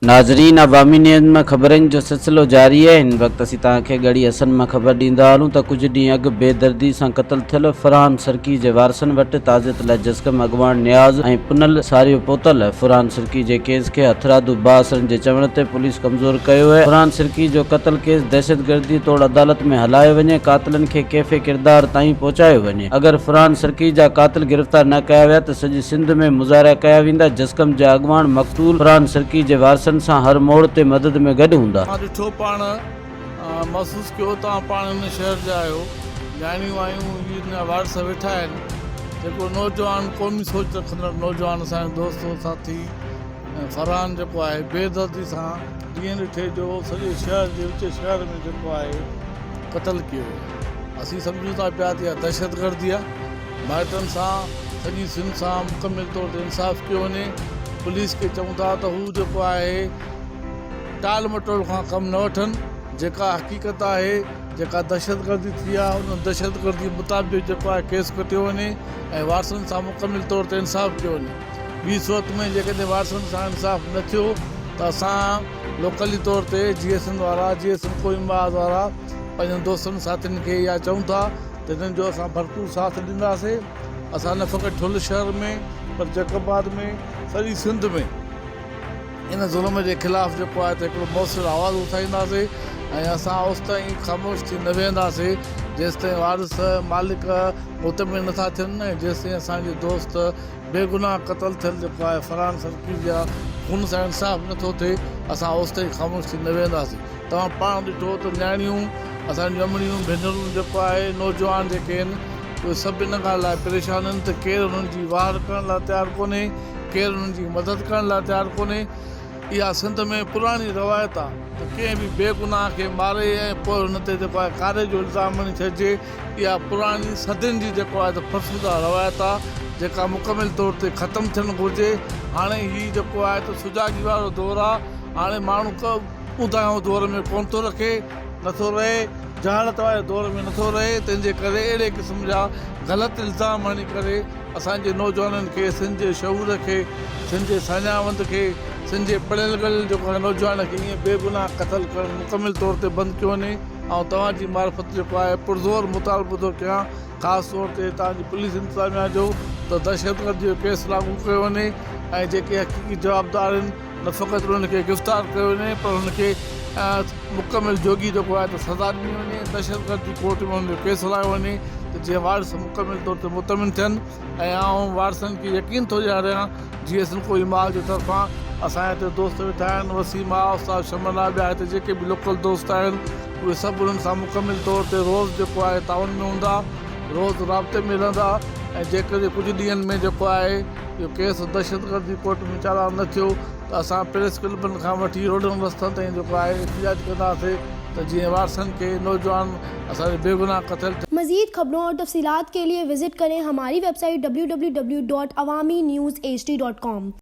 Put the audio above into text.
ناظرين عوامي نيوز مان خبرن جو سلسلو جاري آهي هن وقت اسين توهان کي ڳڙهي حسن مان خبر ڏيندا هلون ته ڪجهه ڏينهن اڳ بي دردي سان قتل ٿيل فرحان سرڪي جي وارثن وٽ تعزيت لاء جسقم اڳواڻ نياز ۽ پنهل ساريو پهتل فرحان سرڪي جي ڪيس کي هٿرادو بااثرن جي چوڻ تي پوليس ڪمزور ڪيو آهي فرحان سرڪي جو قتل ڪيس دهشتگردي توڙ عدالت ۾ هلايو وڃي قاتلن کي ڪيفي ڪردار تائين پهچايو وڃي اگر فرحان سرڪي جا قاتل گرفتار نه ڪيا ويا ته سڄي سنڌ ۾ مظاهرا ڪيا ويندا، جسقم جا اڳواڻ مقتول فرحان سرڪي جي وارثن سان هر موڙ تي مدد ۾ گڏ هوندا. توهان ڏٺو پاڻ محسوس ڪيو توهان پاڻ هن شهر جا آهيو نياڻيون آيون هي هن جا وارث ويٺا آهن جيڪو نوجوان قومي سوچ رکندڙ نوجوان اسان جو دوست ساٿي فرحان جيڪو آهي بي دردي سان ڏينهن ڏٺي جو سڄي شهر جي وچ شهر ۾ جيڪو آهي قتل ڪيو ويو اسين سمجهون ٿا پيا ته اها دهشتگردي آهي مائٽن سان سڄي سنڌ سان مڪمل طور تي انصاف ڪيو وڃي پوليس کي چئون ٿا ته هو جيڪو آهي ٽال مٽول کان ڪم نه وٺن جيڪا حقيقت آهي جيڪا دهشتگردي ٿي آهي ان دهشتگردي مطابق جيڪو آهي ڪيس ڪٽيو وڃي ۽ وارثن سان مڪمل طور تي انصاف ڪيو وڃي ٻي صورت ۾ جيڪڏهن وارثن سان انصاف نه ٿيو ته اسان لوڪلي طور تي جي ايس اين وارا جي ايس اين قومي محاذ وارا پنهنجن دوستن ساٿين کي اها چئون ٿا ته هنن جو اسان ڀرپور ساٿ ڏينداسين اسان نه فقط ٺل شهر ۾ پر جيڪب آباد ۾ سڄي سنڌ ۾ ان ظلم جي خلاف جيڪو آهي ته هڪڙو موثر آواز اٿارينداسين ۽ اسان اوستائين خاموش ٿي نه ويهنداسين جيستائين وارث مالڪ مطمئن نٿا ٿين ۽ جيستائين اسان جي دوست بيگناهه قتل ٿيل جيڪو آهي فرحان سرڪي جا خون سان انصاف نه ٿو ٿئي اسان اوستائين خاموش ٿي نه ويهنداسين توهان پاڻ ڏٺو ته نياڻيون اسان جون امڙيون ڀينرون جيڪو آهي نوجوان جيڪي آهن اهي سڀ ان ڳالهه لاء پريشان آهن ته ڪير انهن جي واهر ڪرڻ لاء تيار ڪونهي ڪير انهن جي مدد ڪرڻ لاء تيار ڪونهي اها سنڌ ۾ پراڻي روايت آهي ته ڪنهن به بيگناهه کي ماري ۽ پوء ان تي جيڪو آهي ڪاري جو الزام هڻي ڇڏجي اها پراڻي صدين جي جيڪو آهي ته فرسوده روايت آ جيڪا مڪمل طور تي ختم ٿيڻ گهرجي. هاڻي هي جيڪو آهي ته سجاڳي وارو دور آ. هاڻي ماڻهو ڪو اونداهون دور ۾ ڪونه ٿو رکي، نٿو رهي، جهالت واري دور ۾ نٿو رهي، تنهن جي ڪري اهڙي قسم جا غلط الزام هڻي ڪري اسان جي نوجوانن کي، سنڌ جي شعور کي، سنڌ جي ساڃاهه وند کي، سنڌ جي پڙهيل ڳڙهيل جيڪو آهي نوجوان کي ائين بيگناهه قتل ڪرڻ مڪمل طور تي بند ڪيو وڃي. آئون توهان جي معرفت جيڪو آهي پرزور مطالبو ٿو ڪيان خاص طور تي هتان جي پوليس انتظاميا جو ته دهشتگردي جو ڪيس لاڳو ڪيو وڃي ۽ جيڪي حقيقي جوابدار آهن نه فقط انهن کي گرفتار ڪيو وڃي پر انهن کي مڪمل جوڳي جيڪو آهي ته سزا ڏني وڃي دهشتگردي ڪورٽ ۾ انهن جو ڪيس هلايو وڃي ته جيئن وارث مڪمل طور تي مطمئن ٿين ۽ آئون وارثن کي يقين ٿو ڏياريان جي ايس ڪوئي مال جي طرفان اسان جا هتي دوست ويٺا آهن وسيم آ استاد شمن آ ٻيا هتي جيڪي به لوڪل دوست آهن اهي سڀ انهن سان مڪمل طور تي روز جيڪو آهي تعاون ۾ هوندا روز رابطي ۾ رهندا ۽ جيڪڏهن ڪجهه ڏينهن ۾ جيڪو آهي اهو ڪيس دهشتگردي ڪورٽ ۾ چالان نه ٿيو ته اسان پريس ڪلبن کان وٺي روڊن رستن تائين جيڪو آهي احتجاج ڪنداسي ته جيئن وارثن کي نوجوان اسان جي بيگناهه قتل مزيد خبرون اور تفصيلات کے لئے وزٽ ڪرين ھماري website W W W dot Awami news H D dot com.